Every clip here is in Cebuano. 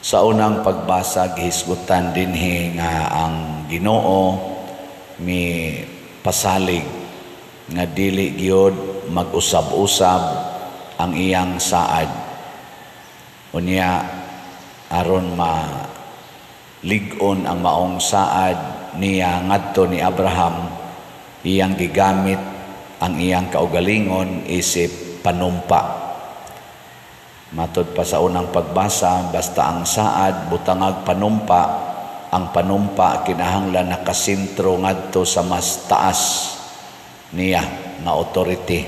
Sa unang pagbasa, gihisgutan dinhi nga ang Ginoo mi pasalig nga dili gyud mag-usab-usab ang iyang saad. Unya aron ma lig-on ang maong saad niya ngadto ni Abraham, iyang gigamit ang iyang kaugalingon isip panumpa. Matod pa sa unang pagbasa, basta ang saad butangag panumpa, ang panumpa kinahanglan nakasentro ngadto sa mas taas niya nga authority.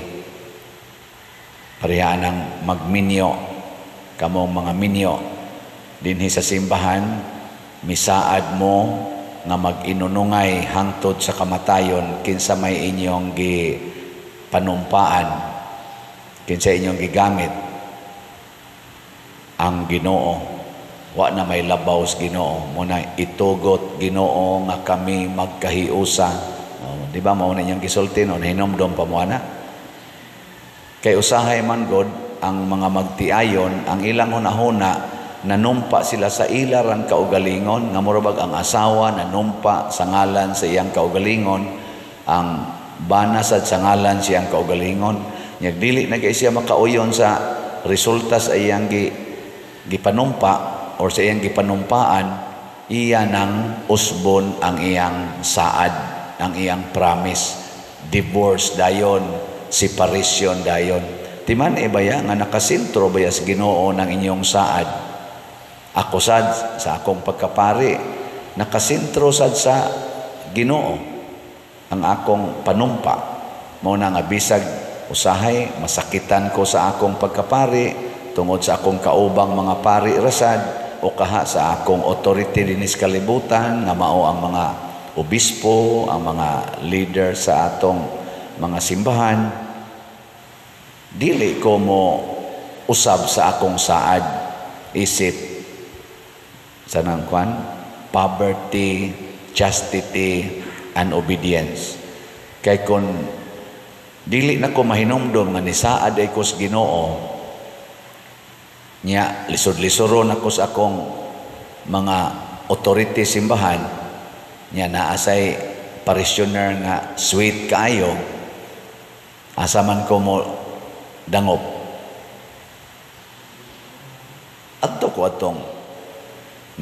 Pareha ng magminyo, kamong mga minyo dinhi sa simbahan, misaad mo nga mag-inunungay hangtod sa kamatayon, kinsa may inyong gipanumpaan, kinsa inyong gigamit? Ang Ginoo. Wa na may labaw sa Ginoo. Muna itugot, Ginoo, nga kami magkahiusa. Oh, di ba mao na inyong gisulti no? Nahinomdom pa mo ana? Kay usahay man god ang mga magtiayon, ang ilang hunahuna, nanumpa sila sa ilarang kaugalingon, nga murabag ang asawa nanumpa sa ngalan sa iyang kaugalingon, ang bana sad sa ngalan sa iyang kaugalingon. Nya dili na kay siya makauyon sa resulta sa iyang gipanumpa or sa iyang gipanumpaan, iya nang usbon ang iyang saad, ang iyang promise. Divorce dayon, separation dayon. Timan e baya nga nakasentro baya sa Ginoo ng inyong saad? Ako sad sa akong pagkapari, nakasentro sad sa Ginoo ang akong panumpa. Mao na nga bisag usahay masakitan ko sa akong pagkapari tungod sa akong kaubang mga pari rasad o kaha sa akong authority dinis kalibutan nga mao ang mga obispo, ang mga leader sa atong mga simbahan, dili ko mo usab sa akong saad isip sa nang kwan, poverty, chastity, and obedience. Kay kung dili na ko mahinumdom nga nisaad ay ko sa Ginoo, nya lisod-lisoron ako sa akong mga authority simbahan, nya naa say parishioner nga sweet kaayo, asa man ko mo dangop? Adto ko atong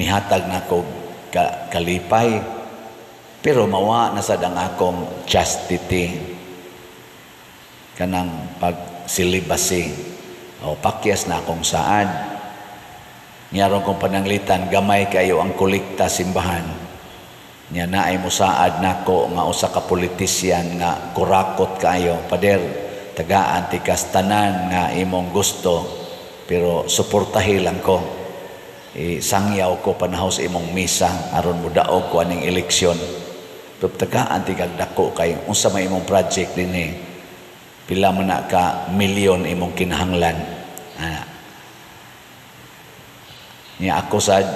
nihatag nako kalipay, pero mawa na sad ang akong chastity, kanang pag-celibacy o pakyas na akong saad. Niyaron kong pananglitan gamay kayo ang kolekta simbahan, nya naay mosaad nako nga usa ka politisyan nga kurakot kaayo, "Pader, tagaan tikas tanan nga imong gusto, pero suportahi lang ko. Isangyaw ko panahon sa imong misa aron modaog ko aning eleksyon. Pero tagaan tikag dako kay unsa may imong project dinhi? Pila man na ka milyon imong kinahanglan?" Ana. Nya ako sad,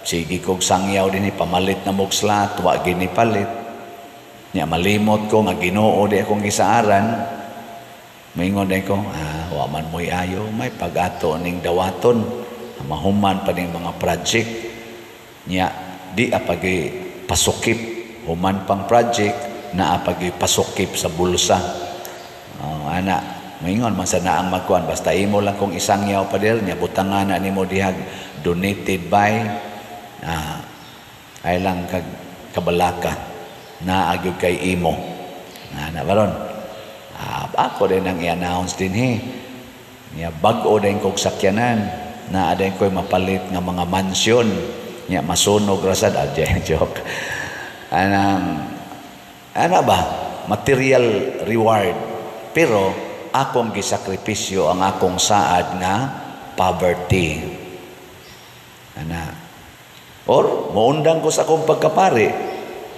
sige kog sangyaw dinhi, pamalit na mog slot, wa gini palit. Nya malimot ko nga Ginoo di akong gisaaran. Maingon day ko, "Ah, wa man mo'y ayo, may pag-ato ning dawaton, mahuman pa ning mga project." Nya di apagi pasukip, human pang project na apagi pasukip sa bulsa. Oh, ana, maingon man sa naang magkuan, "Basta imo lang kong isangyaw, pader, nya butangan na nimo dihag donated by," ay lang kag kabalaka naa gyud kay imo. Ana baron. Ah, ako din ang i-announce dinhi. Nya bag-o din kog sakyanan, naa din ko'y mapalit nga mga mansyon. Nya masunog rasad, ah, joke. Anang ana ba, material reward. Pero akong gisakripisyo ang akong saad nga poverty. Ana. Or moundang ko sa akong pagkapari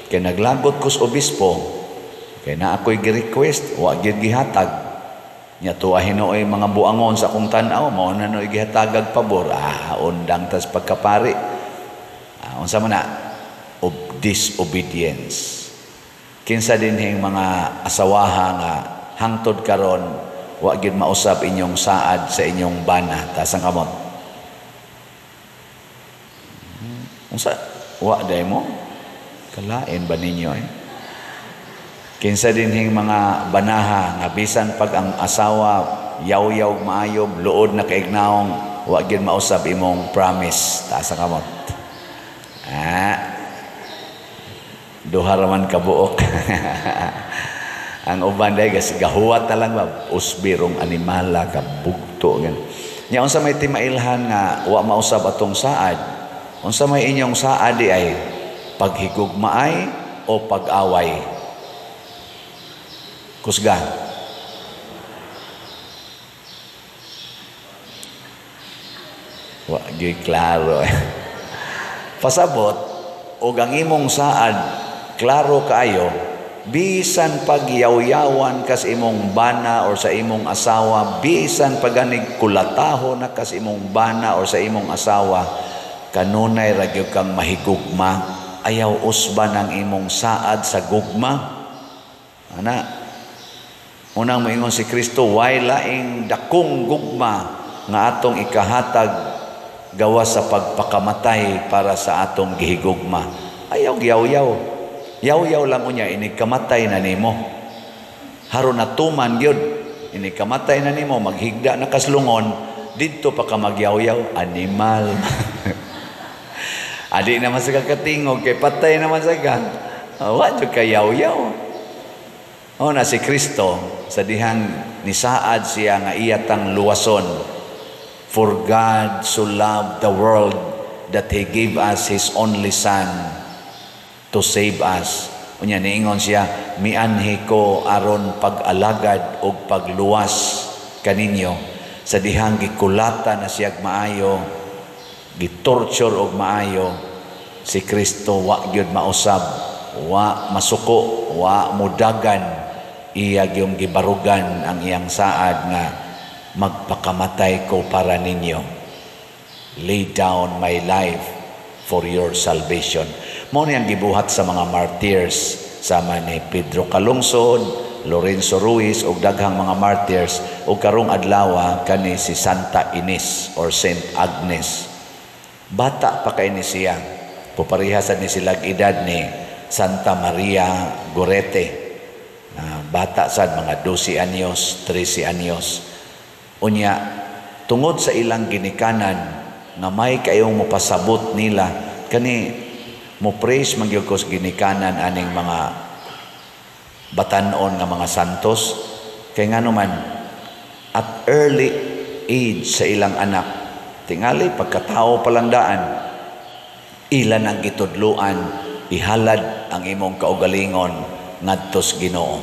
kay naglagot ko sa obispo kay na ako'y gi-request, wa gyud gihatag. Nya tuwa hinuoy mga buangon sa akong tan-aw, mao na no'y gihatagag pabor. Ah, undang tas pagkapari. Ah, unsa man na? Disobedience. Kinsa dinhing mga asawaha nga hangtod karon wa gyud mausab inyong saad sa inyong bana? Taas ang kamot. Unsa wa day mo? Kalain ba ninyo eh? Kinsa dinhing mga banaha nga bisan pag ang asawa yaw-yaw maayo, luod na kaignaong, wa gyud mausab imong promise? Taas ang kamot. Ah. Duha ra man kabuok. Ang uban day gas gahuwat na lang ba, usbirong animala ka bugto gan. Nya unsa may timailhan nga wa mausab atong saad? Unsa may inyong saad di ay paghigugmaay o pag-away? Kusga. Wa gyud klaro. Pasabot og ang imong saad klaro kaayo, bisan pagyaw-yawan kas imong bana or sa imong asawa, bisan paganig kulataho na kas imong bana or sa imong asawa, kanunay ra gyud kang mahigugma. Ayaw usban ang imong saad sa gugma. Ana, unang moingon si Kristo, way laing dakong gugma nga atong ikahatag gawas sa pagpakamatay para sa atong gihigugma. Ayaw giyaw-yaw. Yaw-yaw lang unya inigkamatay na nimo. Haron natuman gyud, inigkamatay na nimo, maghigda na kaslungon, didto pa ka magyaw-yaw, animal. Adi naman sa kakatingog kay patay naman sa ka. Wa jud ka yaw-yaw. O na si Kristo sa dihang nisaad siya nga iyatang luwason. For God so loved the world that He gave us His only Son to save us. Unya niingon siya, mianhi ko aron pag-alagad og pagluwas kaninyo. Sa dihang gikulata na siyag maayo, gitorture og maayo, si Kristo wa gyud mausab, wa masuko, wa mudagan, iya gyung gibarugan ang iyang saad nga magpakamatay ko para ninyo. Lay down my life for your salvation. Mao ni ang gibuhat sa mga martyrs sama ni Pedro Calungsod, Lorenzo Ruiz ug daghang mga martyrs, ug karong adlaw kani si Santa Ines or Saint Agnes. Bata pa kay ni siya. Pupareha sad ni sila edad ni Santa Maria Gorete. Bata sad, mga 12 anyos, 13 anyos. Unya tungod sa ilang ginikanan nga may kayong mopasabot nila kani, mo praise man gyud ko sa ginikanan aning mga batan-on nga mga santos, kay ngano man at early age sa ilang anak, tingali pagkatao pa lang daan, ilan ang gitudluan, ihalad ang imong kaugalingon ngadto sa Ginoo.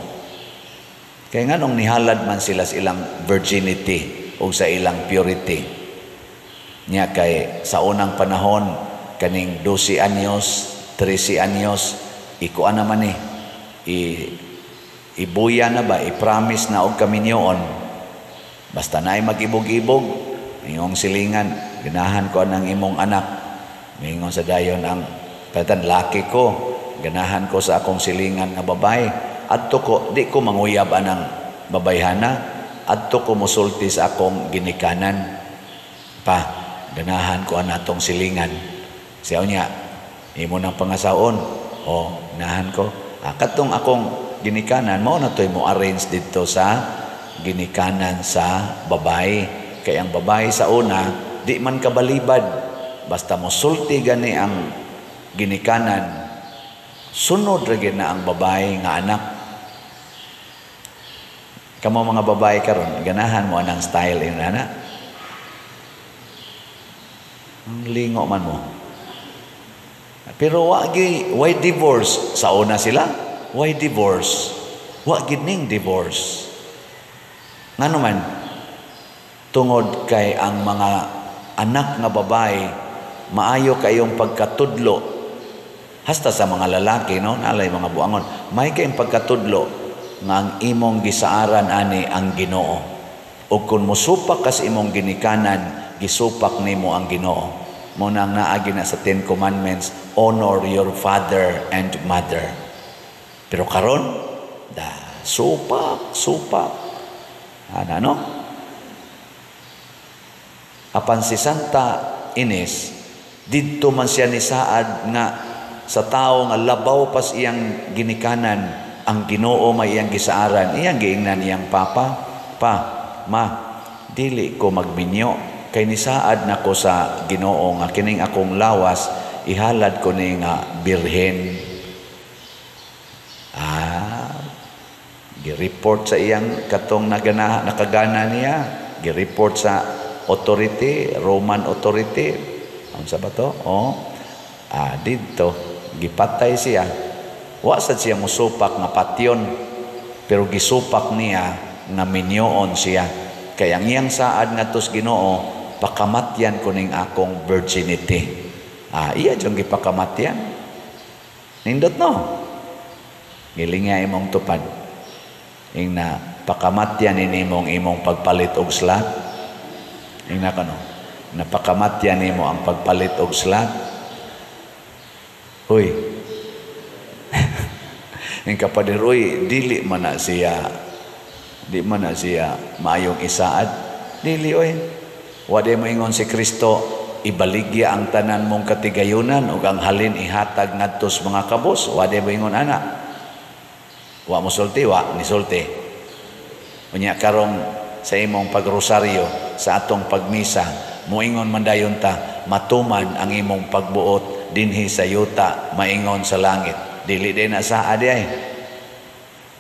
Kay nganong nihalad man sila sa ilang virginity o sa ilang purity. Nya kay sa unang panahon kaning 12 anyos, 13 anyos, ikuan naman ni ibuya na ba, i-promise na og kaminyoon. Basta naay mag-ibog-ibog, imong silingan, ganahan ko ang imong anak. Mingon sa dayon ang palitan, laki ko, ganahan ko sa akong silingan nga babae. Adto ko, di ko manguyab anang babayhana, adto ko musulti sa akong ginikanan. Pa, ganahan ko ang atong silingan. Siya niya, imo nang pangasaon. O, ganahan ko. Katong akong ginikanan, mao na to'y mo arrange dito sa ginikanan sa babae. Kaya ang babae sa una, di man kabalibad. Basta musulti gani ang ginikanan, sunod ra gyud na ang babae nga anak. Kamo mga babae karon, ganahan mo anang style ingon ana. Ang lingo man mo. Pero wa gi, why divorce? Sa una sila, why divorce? Wa gid ning divorce. Ngano man, tungod kay ang mga anak nga babae maayo kayong pagkatudlo, hasta sa mga lalaki, no, nalay mga buangon, may kayong pagkatudlo nga ang imong gisaaran ani ang Ginoo. O kung mosupak kas imong ginikanan, gisupak nimo ang Ginoo. Mo nang naagi na sa 10 Commandments, honor your father and mother. Pero karon, da supak, supak. Ana, no? Apan si Santa Ines, Didto man siya ni saad nga sa tao nga labaw pas iyang ginikanan, ang Ginoo may iyang gisaaran, iyang giingnan iyang papa, "Pa, ma, dili ko magminyo kay nisaad nako sa Ginoo nga kining akong lawas ihalad ko ni nga birhen." Ah, gi-report sa iyang katong nagana, nakagana niya, gi-report sa authority, Roman authority. Unsa ba to? Oh. Ah, didto gipatay siya. Wa sad siya musupak nga patyon, pero gisupak niya nga minyoon siya. Kay ang iyang saad ngadto sa Ginoo, "Pakamatyan ko ning akong virginity." Ah, iya jud gipakamatyan. Nindot, no? Gilinga imong tupad. Ingna, "Pakamatyan nimong imong pagpalit og slut." Ingna kano. Napakamatyan nimo ang pagpalit og slut. Hoy. Ing kapader, uy, dili man na siya maayong isaad. Dili, oy. Wa di moingon si Kristo, "Ibaligya ang tanan mong katigayunan ug ang halin ihatag ngadto sa mga kabos"? Wa di moingon ana? Wa mo sulti, wa ni sulti? Unya karong sa imong pagrosaryo, sa atong pagmisa, moingon man dayon ta, "Matuman ang imong pagbuot dinhi sa yuta maingon sa langit." Dili din na saad ay.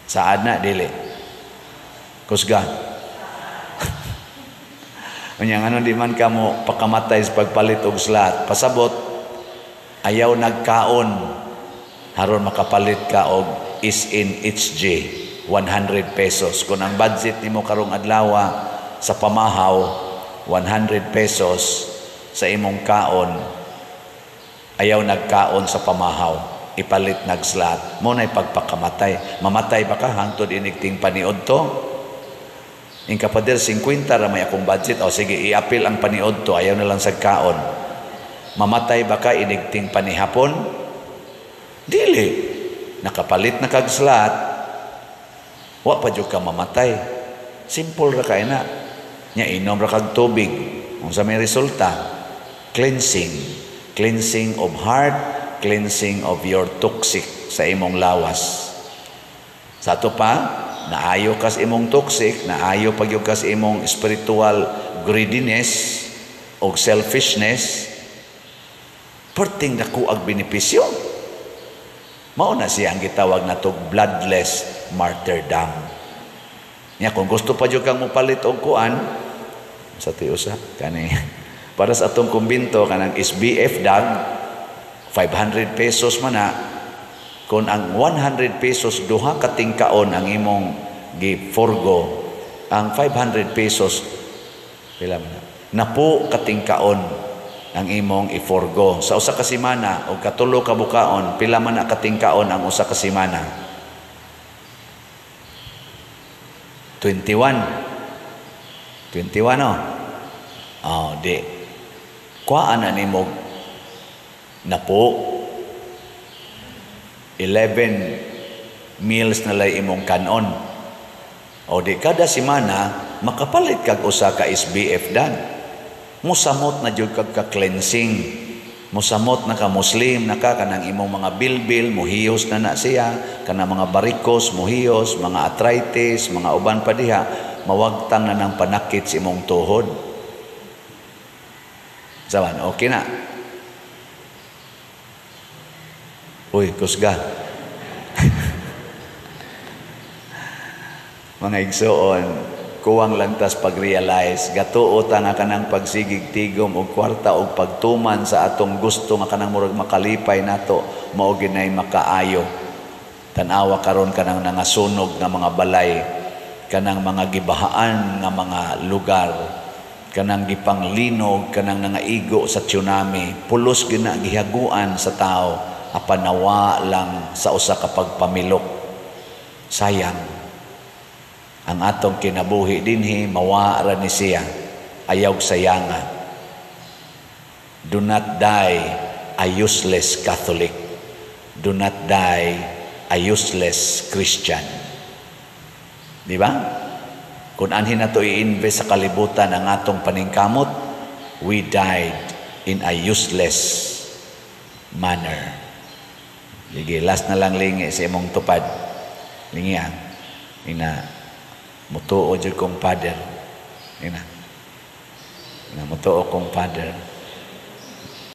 Saad na dili? Kusga. Unya ngano di man kamo pakamatay sa pagpalit og slut? Pasabot ayaw nagkaon haron makapalit ka og SNHG 100 pesos. Kung ang budget nimo karong adlaw sa pamahaw 100 pesos sa imong kaon, ayaw nagkaon sa pamahaw, ipalit nag-slut mo na'y pagpakamatay. Mamatay ba ka hangtod inig ting paniod to? Ing kapader, 50 ra may akong budget. O sige, iapil ang paniod to, ayaw na lang sa kaon. Mamatay ba ka inigting panihapon? Dili. Nakapalit na kag slut, wa pa jud ka mamatay. Simple ra kay na. Nya inom ra kag tubig. Unsa may resulta? Cleansing. Cleansing of heart, cleansing of your toxic sa imong lawas. Sa ato pa, naayo kas imong toxic, naayo pagyud kas imong spiritual greediness o selfishness, perting dako ang benepisyo. Mao na siya ang gitawag natog bloodless martyrdom. Nya kung gusto pa jud kang mopalit og kuan sa tiusa kani para sa atong kumbinto, kanang SBF dag 500 pesos man na, kung ang 100 pesos duha ka tingkaon ang imong gi-forgo, ang 500 pesos pila man na? Napo ka tingkaon ang imong i-forgo sa usa ka semana o katulo ka bukaon. Pila man na katingkaon ang usa ka semana? 21, 21, no? Oh, di kuhaan na nimo napo, 11 meals na lay imong kanon. O di kada semana makapalit kag usa ka SBF dan. Musamot na jud kag ka cleansing. Musamot na ka, Muslim na ka, kanang imong mga bilbil muhiyos na na siya, kanang mga barikos muhiyos, mga arthritis, mga uban pa diha, mawagtang na ng panakit sa imong tuhod. Saban, okay na. Uy, kusga. Mga igsoon, kuwang lang tas pag-realize, gatuo ta nga kanang pagsigig tigom og kwarta og pagtuman sa atong gusto nga kanang murag makalipay nato, mao ginay makaayo. Tan-awa karon kanang nangasunog nga mga balay, kanang mga gibahaan nga mga lugar, kanang gipanglinog, kanang nangaigo sa tsunami, pulos gina gihaguan sa tao, apan nawa lang sa usa ka pagpamilok. Sayang ang atong kinabuhi dinhi, mawa ra ni siya. Ayaw sayanga. Do not die a useless Catholic. Do not die a useless Christian. Di ba? Kung anhin nato i-invest sa kalibutan ang atong paningkamot, we died in a useless manner. Sige, last na lang, lingi sa imong tupad. Lingi ah. Ina, mutuo jud kong Father. Ina. Ina, mutuo kong Father.